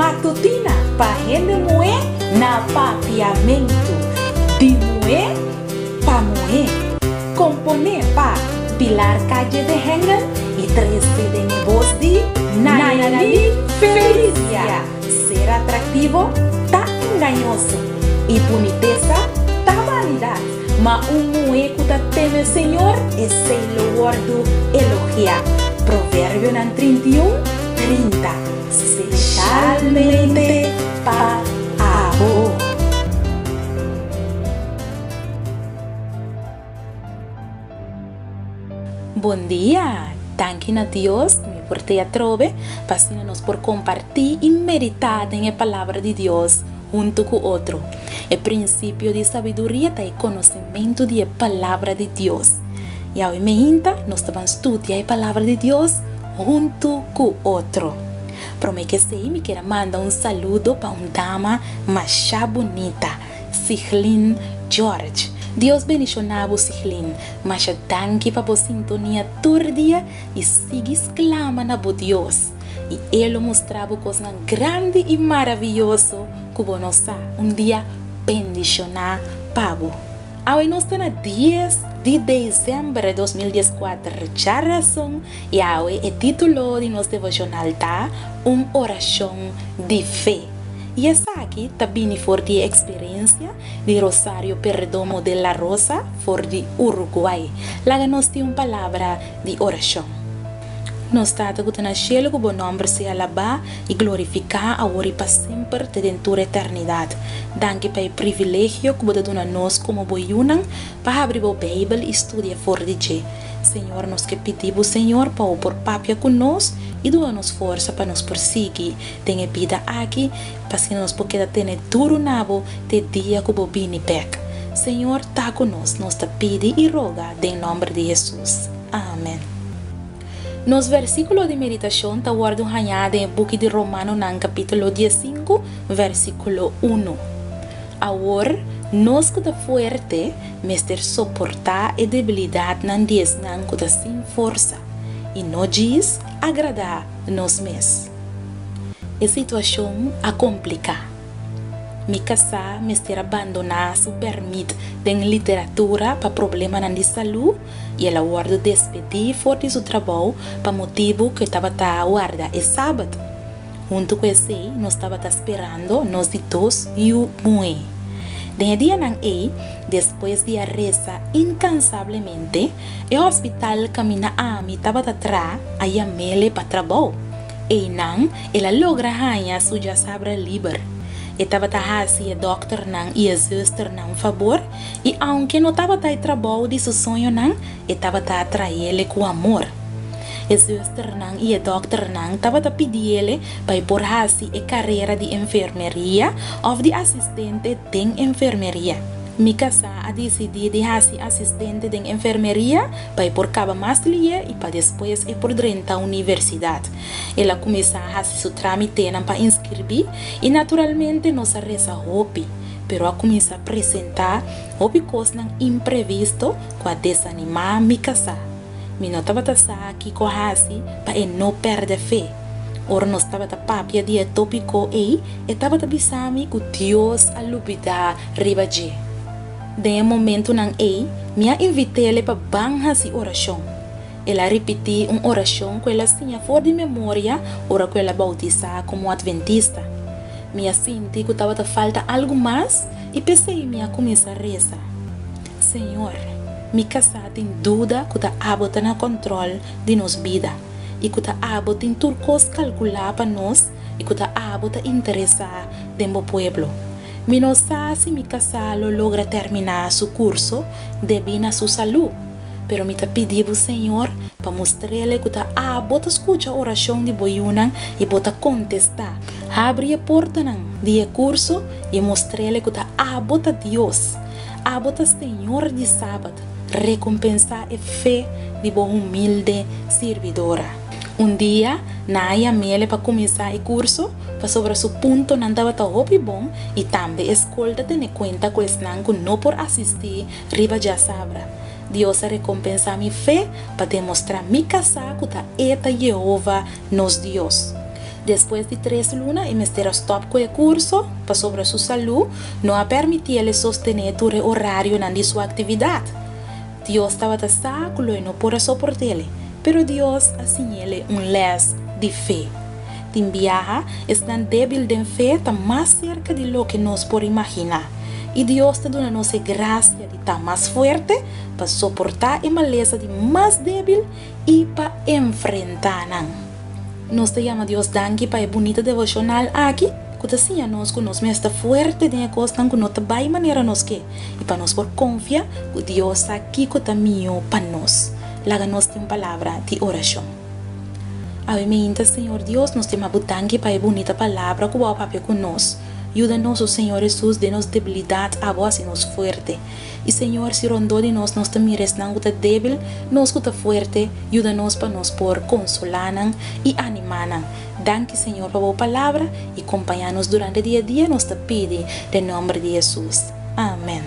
Matutina pa hende muhé na Papiamentu. Di muhé pa muhé. Komponé pa Pilar Calle de Hengel i trese den e bos di Nayali Felicia. Ser atraktivo ta engañoso i bunitesa ta banidat, ma un muhé ku ta teme Señor, esei lo wòrdu elogiá. Proverbionan 31, 30. Speshalmente pa abo. Bon dia! Danki na Dios mi por te atrobe pa asina nos por kompartí i meditá den e Palabra di Dios huntu ku otro. E prinsipio di sabiduria ta e konosementu di e Palabra di Dios. I awe meinta nos ta ban studia e Palabra di Dios huntu ku otro. Promé ku esei mi kier a manda un saludo pa un dama masha bunita, Siglin George. Dios bendishoná bo Siglin. Masha danki pa bo sintonia tur dia i sigui sklama na bo Dios i E lo mustra bo kosnan grandi i maravioso ku bo no sa. Un dia bendishoná pa bo. Awe nos ta na dies di desèmber 2014, djarason, i awe e título di nos devoshonal ta Un Orashon di Fe. I esaki ta bini for di e eksperensia di Rosario Perdomo de la Rosa for di Uruguay. Laga nos tin un palabra di orashon. Nos Tata ku ta na shelu, ku bo nòmber sea alabá i glorifiká awor i pa semper te den tur eternidat. Danki pa e privilegio ku bo ta duna nos komo bo yunan pa habri bo Beibel i studia for di dje. Señor, nos ke pidi bo, Señor, pa bo por papia ku nos i duna nos forsa pa nos por sigui den e bida aki, pa asina nos por keda tene duru na bo te dia ku bo bini bèk. Señor, ta ku nos, nos ta pidi i roga den nòmber di Hesus. Amen. Nos versíkulo di meditashon ta wòrdu hañá den e buki di Romanonan kapítulo diesinku, versíkulo unu. Awor, nos ku ta fuerte mester soportá e debilidatnan di esnan ku ta sin forsa, i no djis agradá nos mes. E situashon a kompliká. Mi kasá mester a bandoná su pèrmit den literatura pa problemanan di salú i el a wòrdu despedí for di su trabou pa motibu ku e tabata warda e sabat. Huntu ku esei nos tabata sperando nos di dos yu muhé. Den e dianan ei, despues di a resa inkansablemente, e hospital kaminda ami tabata traha a yam'ele pa trabou. Einan el a logra haña su djasabra liber. E tabata hasi e dòkternan i e zùsternan fabor i aunke no tabata e trabou di su soñonan, e tabata atraele ku amor. E zùsternan i e dòkternan tabata pidiele pa e por hasi e karera di enfermeria òf di asistente den enfermeria. Mi kasá a disidí di hasi asistente den enfermeria pa e por kaba mas lié i pa despues e por drenta universidat. El a kuminsá hasi su trámitenan pa inskirbí i naturalmente nos a resa hopi, pero a kuminsá presentá hopi kosnan imprevisto ku a desanimá mi kasá. Mi no tabata sa kiko hasi pa e no pèrdè fe. Ora nos tabata papia di e tópiko ei, e tabata bisa mi ku Dios a lubidá riba dje. Den e momentunan ei, mi a invit'é pa ban hasi orashon. El a ripití un orashon ku el a siña for di memoria ora ku el a boutisá komo atventista. Mi a sinti ku tabata falta algu mas i p'esei mi a kuminsá resa, Señor, mi kasá tin duda ku ta abo ta na kòntròl di nos bida i ku ta abo tin tur kos kalkulá pa nos i ku ta abo ta interesá den bo pueblo. Mi no sa si mi kasá lo logra terminá su kurso debí na su salú, pero mi ta pidi bo, Señor, pa mustr'el ku ta abo ta skucha orashon di bo yunan i bo ta kontestá. Habri e portanan di e kurso i mustr'el ku ta abo ta Dios. Abo ta Señor di Sabat. Rekompensá e fe di bo humilde sirbidora. Un dia, nan a yam'el pa kuminsá e kurso, pasobra su puntonan tabata hopi bon i tambe e skol ta tene kuenta ku esnan ku no por asistí riba djasabra. Dios a rekompensá mi fe pa demostrá mi kasá ku ta e ta Yehova nos Dios. Despues di tres luna e mester a stòp ku e kurso pasobra su salú no a pèrmití el e sostené tur e orarionan di su aktividat. Dios tabata sa ku lo e no por a soport'el, pero Dios a siñ'el un lès di fe. Tin biaha, esnan débil den fe ta mas serka di loke nos por imaginá, i Dios ta duna nos e grasia di ta mas fuerte pa soportá e malesa di mas débil i pa enfrentá nan. Nos ta yama Dios danki pa e bunita devoshonal aki ku ta siña nos ku nos mester ta fuerte den e kosnan ku no ta bai manera nos ke i pa nos por konfia ku Dios sa kiko ta mihó pa nos. Laga nos tin un palabra di orashon. Awe meinta, Señor Dios, nos ta yama Bo danki pa e bunita palabra ku Bo a papia ku nos. Yuda nos, o Señor Hesus, den nos debilidat, abo hasi nos fuerte. I Señor, si rondó di nos nos ta mira esnan ku ta débil, nos ku ta fuerte, yuda nos pa nos por konsolá nan i animá nan. Danki, Señor, pa bo palabra i kompañá nos durante di e dia, nos ta pidi den nòmber di Hesus. Amèn.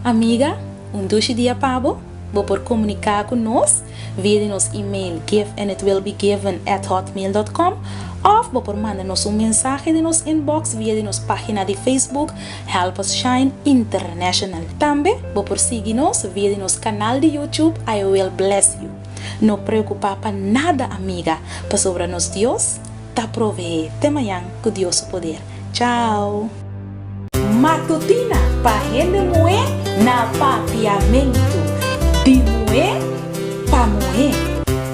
Amiga, un dushi dia pa bo. Bo por komuniká ku nos via di nos email giveanditwillbegiven at hotmail dot com òf bo por manda nos un mensahe den nos inbox via di nos página di Facebook Help Us Shine International. Tambe bo por sigui nos via di nos kanal di YouTube I Will Bless You. No preokupá pa nada amiga, pasobra nos Dios ta proveé. Te mañan ku Dios su poder. Chao! Matutina pa hende muhé na Papiamentu. Di muhé pa muhé.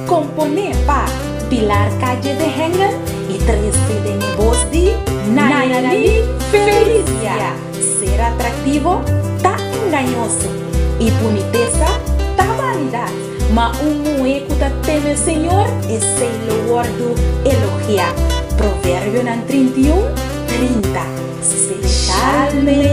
Komponé pa Pilar Calle de Hengel i trese den e bos di Nayali Felicia. Ser atraktivo ta engañoso i bunitesa ta banidat, ma un muhé ku ta teme Señor, esei lo wòrdu elogiá. Proverbionan 31, 30. Specialmente.